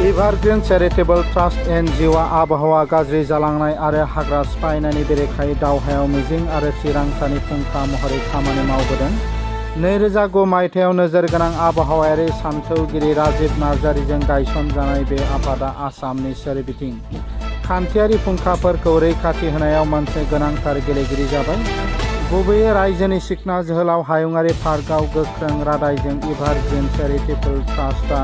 एभारग्रीन charitable trust एनजिअ'आ आबहावा गाज्रि जालांनाय आरो हाग्रा सिफायनायनि बेरेखायै दावहायाव मिजिं आरो थिरांथानि फुंखा महरै खामानि मावबोदों। 2009 मायथाइयाव नोजोरगोनां आबहावायारि सानथौगिरि राजीव नार्जारीजों गायसनजानाय बे आफादा आसामनि सोरबिथिं खान्थियारि फुंखाफोरखौ रैखाथि होनायाव मोनसे गोनांथार गेलेगिरि जाबाय। गुबैयै रायजोनि सिखना जोहोलाव हायुङारि पार्कआव गोख्रों रादायजों एभारग्रीन चेरिटेबल ट्रास्टआ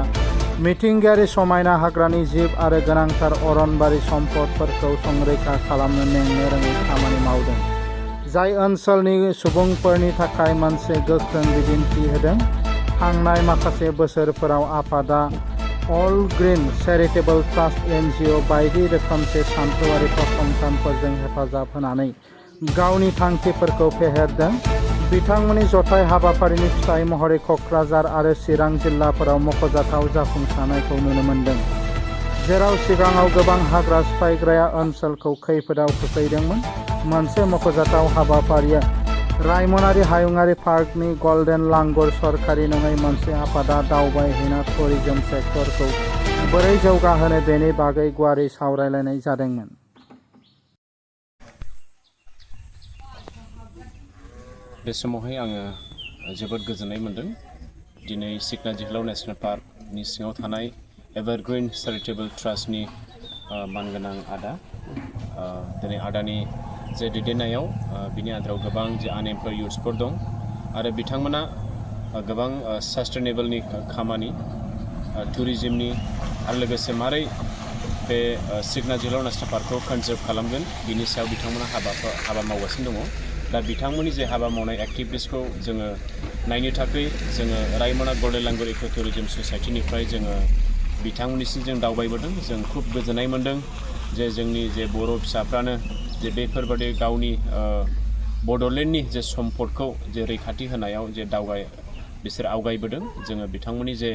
मिथिंगायारि समायना हाग्रानि जिब आरो गोनांथार अरनबारि सम्पदफोरखौ संरैखा खालामनो मेंनो रोङै खामानि मावदों, जाय ओनसोलनि सुबुंफोरनि थाखाय मोनसे गोख्रों बिदिन्थि होदों। थांनाय माखासे बोसोरफोराव आफादआ अल ग्रीन चेरिटेबल ट्रास्ट एनजिअ बायदि रोखोमसे सानथौआरि फसंथानफोरजों हेफाजाब होनानै गावनि थांखिफोरखौ फेहेरदों। बिथांमोननि जथाय हाबाफारिनि फिथाय महरै क'क्राझार आरो चिरां जिल्लाफोराव मख'जाथाव जाफुंसारनायखौ नुनो मोनदों, जेराव सिगाङाव गोबां हाग्रा सिफायग्राया ओनसोलखौ खैफोदाव खोख्लैदोंमोन। मोनसे मख'जाथाव हाबाफारिया रायमनारि हायुङारि पार्कनि गल्डेन लांगुर सरकारि नङै मोनसे आफादा दावबायहैना टुरिजम सेक्टरखौ बोरै जौगाहोनो बेनि बागै गुवारै सावरायलायनाय जादोंमोन। बे समावहाय आङो जोबोद गोजोननाय मोन्दों। दिनै सिखना जोहोलाव नेशनेल पार्कनि सिङाव थानाय एभारग्रीन चेरिटेबल ट्रास्टनि मानगोनां आदा, दिनै आदानि जे दैदेननायाव बिनि आन्दाराव गोबां जे आनएमप्लयड इउथ्सफोर दं आरो बिथांमोना गोबां सास्टेनेबलनि खामानि, टुरिजमनि आरो लोगोसे मारै बे सिखना जोहोलाव नेशनेल पार्कखौ कनजार्भ खालामगोन बिनि सायाव बिथांमोना हाबा मावगासिनो दङ। दा बिथांमोननि जे हाबा मावनाय एक्टिभिटिसखौ जोङो नायनो थाखाय जोङो रायमना गल्डेन लांगुर इक' टुरिजम ससाइटिनिफ्राय जोङो बिथांमोननिसिम जों दावबायबोदों। जों खुब गोजोननाय मोन्दों जे जोंनि जे बर' फिसाफ्रानो जे बेफोरबादि गावनि बड'लेण्डनि जे सम्पदखौ जे रैखाथि होनायाव जे बिसोर आवगायबोदों। जोङो बिथांमोननि जे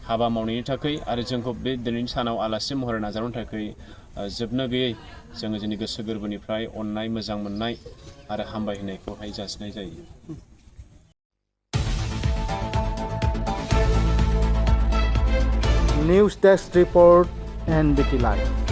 हाबा मावनायनि थाखाय आरो जोंखौ बे दिनैनि सानाव आलासि महरै नाजावनो थाखाय जोबनो गैयै जोङो जोंनि गोसो गोरबोनिफ्राय अननाय, मोजां मोननाय आरो हामबायहोनायखौहाय जासिनाय जायो। News desk report NBT live.